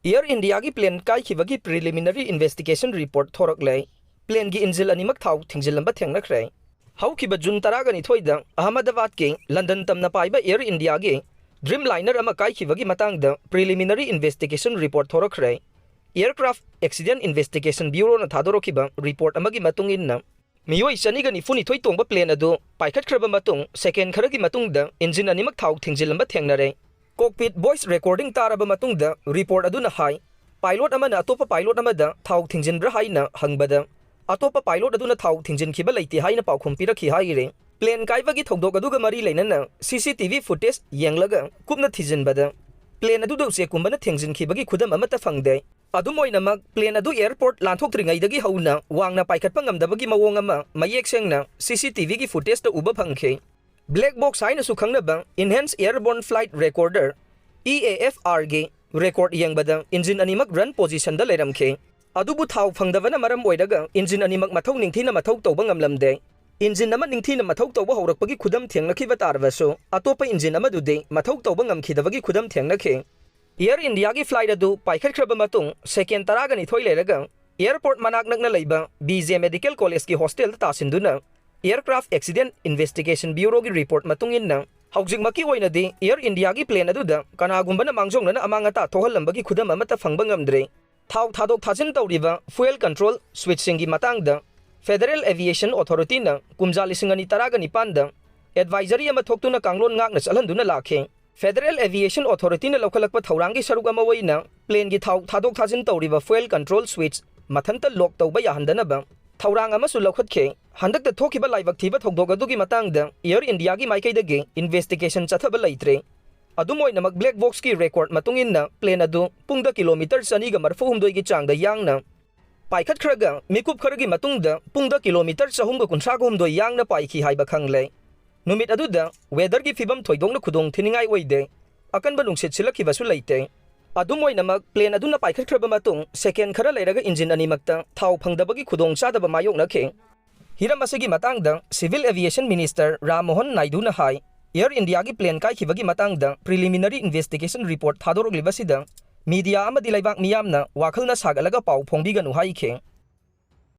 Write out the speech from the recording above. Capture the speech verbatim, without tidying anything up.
Air Indiaꯒꯤ plane ꯀꯥꯏꯈꯤꯕꯒꯤ preliminary investigation report ꯊꯣꯔꯛꯂꯦ꯫ Planeꯒꯤ engine ꯑꯅꯤꯃꯛ ꯊꯥꯎ ꯊꯤꯡꯖꯤꯜꯂꯝꯕ ꯊꯦꯡꯅꯈ꯭ꯔꯦ꯫ ꯍꯧꯈꯤꯕ June ꯇꯔꯥꯒ ꯅꯤꯊꯣꯏꯗ ꯑꯍꯃꯗꯥꯕꯥꯗꯀꯤ ꯂꯟꯗꯟ ꯇꯝꯅ ꯄꯥꯏꯕ Air Indiaꯒꯤ Dreamliner ꯑꯃ ꯀꯥꯏꯈꯤꯕꯒꯤ ꯃꯇꯥꯡꯗ preliminary investigation report ꯊꯣꯔꯛꯈ꯭ꯔꯦ꯫ Aircraft Accident Investigation Bureauꯅ ꯊꯥꯗꯣꯔꯛꯈꯤꯕ report ꯑꯃꯒꯤ ꯃꯇꯨꯡ ꯏꯟꯅ, ꯃꯤꯑꯣꯏ ꯆꯅꯤꯒ ꯅꯤꯐꯨꯅꯤꯊꯣꯏ ꯇꯣꯡꯕ plane ꯑꯗꯨ ꯄꯥꯏꯈꯠꯈ꯭ꯔꯕ ꯃꯇꯨꯡ, second ꯈꯔꯒꯤ ꯃꯇꯨꯡꯗ engine ꯑꯅꯤꯃꯛ ꯊꯥꯎ ꯊꯤꯡꯖꯤꯜꯂꯝꯕ ꯊꯦꯡꯅꯔꯦ꯫ Cockpit voice recording ꯇꯥꯔꯕ ꯃꯇꯨꯡꯗ, report ꯑꯗꯨꯅ ꯍꯥꯏ, pilot ꯑꯃꯅ ꯑꯇꯣꯞꯄ pilot ꯑꯃꯗ ꯊꯥꯎ ꯊꯤꯡꯖꯤꯟꯕ꯭ꯔꯥ ꯍꯥꯏꯅ ꯍꯪꯕꯗ, ꯑꯇꯣꯞꯄ pilot ꯑꯗꯨꯅ ꯊꯥꯎ ꯊꯤꯡꯖꯤꯟꯈꯤꯕ ꯂꯩꯇꯦ ꯍꯥꯏꯅ ꯄꯥꯎꯈꯨꯝ ꯄꯤꯔꯛꯈꯤ ꯍꯥꯏꯔꯤ꯫ Plane ꯀꯥꯏꯕꯒꯤ ꯊꯧꯗꯣꯛ ꯑꯗꯨꯒ ꯃꯔꯤ ꯂꯩꯅꯅ C C T V footage ꯌꯦꯡꯂꯒ ꯀꯨꯞꯅ ꯊꯤꯖꯤꯟꯕꯗ, plane ꯑꯗꯨꯗ ꯎꯆꯦꯛꯀꯨꯝꯕꯅ ꯊꯦꯡꯖꯤꯟꯈꯤꯕꯒꯤ ꯈꯨꯗꯝ ꯑꯃꯠꯇ ꯐꯪꯗꯦ꯫ ꯑꯗꯨꯝ ꯑꯣꯏꯅꯃꯛ, plane ꯑꯗꯨ airport ꯂꯥꯟꯊꯣꯛꯇ꯭ꯔꯤꯉꯩꯗꯒꯤ ꯍꯧꯅ ꯋꯥꯡꯅ ꯄꯥꯏꯈꯠꯄ ꯉꯝꯗꯕꯒꯤ ꯃꯑꯣꯡ ꯑꯃ ꯃꯌꯦꯛ ꯁꯦꯡꯅ C C T Vꯒꯤ footageꯇ ꯎꯕ ꯐꯪꯈꯤ꯫ Black box ꯍꯥꯏꯅꯁꯨ ꯈꯪꯅꯕ Enhanced Airborne Flight Recorder, E A F Rꯒꯤ record ꯌꯦꯡꯕꯗ engine ꯑꯅꯤꯃꯛ run positionꯗ ꯂꯩꯔꯝꯈꯤ꯫ ꯑꯗꯨꯕꯨ ꯊꯥꯎ ꯐꯪꯗꯕꯅ ꯃꯔꯝ ꯑꯣꯏꯔꯒ engine ꯑꯅꯤꯃꯛ ꯃꯊꯧ ꯅꯤꯡꯊꯤꯅ ꯃꯊꯧ ꯇꯧꯕ ꯉꯝꯂꯝꯗꯦ꯫ Engine ꯑꯃ ꯅꯤꯡꯊꯤꯅ ꯃꯊꯧ ꯇꯧꯕ ꯍꯧꯔꯛꯄꯒꯤ ꯈꯨꯗꯝ ꯊꯦꯡꯅꯈꯤꯕ ꯇꯥꯔꯕꯁꯨ, ꯑꯇꯣꯞꯄ engine ꯑꯃꯗꯨꯗꯤ ꯃꯊꯧ ꯇꯧꯕ ꯉꯝꯈꯤꯗꯕꯒꯤ ꯈꯨꯗꯝ ꯊꯦꯡꯅꯈꯤ꯫ Air Indiaꯒꯤ flight ꯑꯗꯨ ꯄꯥꯏꯈꯠꯈ꯭ꯔꯕ ꯃꯇꯨꯡ, second ꯇꯔꯥꯒ ꯅꯤꯊꯣꯏ ꯂꯩꯔꯒ, airport ꯃꯅꯥꯛ ꯅꯛꯅ ꯂꯩꯕ B J Medical Collegeꯀꯤ hostelꯗ ꯇꯥꯁꯤꯟꯗꯨꯅ, Aircraft Accident Investigation Bureauꯒꯤ report ꯃꯇꯨꯡ ꯏꯟꯅ, ꯍꯧꯖꯤꯛꯃꯛꯀꯤ ꯑꯣꯏꯅꯗꯤ Air Indiaꯒꯤ plane ꯑꯗꯨꯗ ꯀꯅꯥꯒꯨꯝꯕꯅ ꯃꯥꯡꯖꯧꯅꯅ ꯑꯃꯥꯡ ꯑꯇꯥ ꯊꯣꯛꯍꯜꯂꯝꯕꯒꯤ ꯈꯨꯗꯝ ꯑꯃꯠꯇ ꯐꯪꯕ ꯉꯝꯗ꯭ꯔꯤ꯫ ꯊꯥꯎ ꯊꯥꯗꯣꯛ ꯊꯥꯖꯤꯟ ꯇꯧꯔꯤꯕ fuel control switchꯁꯤꯡꯒꯤ ꯃꯇꯥꯡꯗ Federal Aviation Authorityꯅ ꯀꯨꯝꯖꯥ ꯂꯤꯁꯤꯡ ꯑꯅꯤ ꯇꯔꯥꯒ ꯅꯤꯄꯥꯟꯗ advisory ꯑꯃ ꯊꯣꯛꯇꯨꯅ ꯀꯥꯡꯂꯣꯟ ꯉꯥꯛꯅ ꯆꯠꯍꯟꯗꯨꯅ ꯂꯥꯛꯈꯤ꯫ Federal Aviation Authorityꯅ ꯂꯧꯈꯠꯂꯛꯄ ꯊꯧꯔꯥꯡꯒꯤ ꯁꯔꯨꯛ ꯑꯃ ꯑꯣꯏꯅ planeꯒꯤ ꯊꯥꯎ ꯊꯥꯗꯣꯛ ꯊꯥꯖꯤꯟ ꯇꯧꯔꯤꯕ fuel control switch ꯃꯊꯟꯇ lock ꯇꯧꯕ ꯌꯥꯍꯟꯗꯅꯕ ꯊꯧꯔꯥꯡ ꯑꯃꯁꯨ ꯂꯧꯈꯠꯈꯤ꯫ ꯍꯟꯗꯛꯇ ꯊꯣꯛꯈꯤꯕ ꯂꯥꯏꯕꯛ ꯊꯤꯕ ꯊꯧꯗꯣꯛ ꯑꯗꯨꯒꯤ ꯃꯇꯥꯡꯗ Air Indiaꯒꯤ ꯃꯥꯏꯀꯩꯗꯒꯤ investigation ꯆꯠꯊꯕ ꯂꯩꯇ꯭ꯔꯤ꯫ ꯑꯗꯨꯝ ꯑꯣꯏꯅꯃꯛ, black boxꯀꯤ record ꯃꯇꯨꯡ ꯏꯟꯅ, plane ꯑꯗꯨ ꯄꯨꯡꯗ kilometre ꯆꯅꯤꯒ ꯃꯔꯤꯐꯨ ꯍꯨꯝꯗꯣꯏꯒꯤ ꯆꯥꯡꯗ ꯌꯥꯡꯅ ꯄꯥꯏꯈꯠꯈ꯭ꯔꯒ, ꯃꯤꯀꯨꯞ ꯈꯔꯒꯤ ꯃꯇꯨꯡꯗ ꯄꯨꯡꯗ kilometre ꯆꯍꯨꯝꯒ ꯀꯨꯟꯊ꯭ꯔꯥꯒ ꯍꯨꯝꯗꯣꯏ ꯌꯥꯡꯅ ꯄꯥꯏꯈꯤ ꯍꯥꯏꯕ ꯈꯪꯂꯦ꯫ ꯅꯨꯃꯤꯠ ꯑꯗꯨꯗ weatherꯒꯤ ꯐꯤꯕꯝ ꯊꯣꯏꯗꯣꯛꯅ ꯈꯨꯗꯣꯡ ꯊꯤꯅꯤꯡꯉꯥꯏ ꯑꯣꯏꯗꯦ꯫ ꯑꯀꯟꯕ ꯅꯨꯡꯁꯤꯠ ꯁꯤꯠꯂꯛꯈꯤꯕꯁꯨ ꯂꯩꯇꯦ꯫ ꯑꯗꯨꯝ ꯑꯣꯏꯅꯃꯛ, plane ꯑꯗꯨꯅ ꯄꯥꯏꯈꯠꯈ꯭ꯔꯕ ꯃꯇꯨꯡ, second ꯈꯔ ꯂꯩꯔꯒ engine ꯑꯅꯤꯃꯛꯇ ꯊꯥꯎ ꯐꯪꯗꯕꯒꯤ ꯈꯨꯗꯣꯡꯆꯥꯗꯕ ꯃꯥꯌꯣꯛꯅꯈꯤ꯫ ꯍꯤꯔꯝ ꯑꯁꯤꯒꯤ ꯃꯇꯥꯡꯗ Civil Aviation Minister Ram Mohan ꯅꯥꯏꯗꯨꯅ ꯍꯥꯏ, Air Indiaꯒꯤ plane ꯀꯥꯏꯈꯤꯕꯒꯤ ꯃꯇꯥꯡꯗ preliminary investigation report ꯊꯥꯗꯣꯔꯛꯂꯤꯕꯁꯤꯗ ꯃꯤꯗꯤꯌꯥ ꯑꯃꯗꯤ ꯂꯩꯕꯥꯛ ꯃꯤꯌꯥꯝꯅ ꯋꯥꯈꯜꯅ ꯁꯥꯒꯠꯂꯒ ꯄꯥꯎ ꯐꯣꯡꯕꯤꯒꯅꯨ ꯍꯥꯏꯈꯤ꯫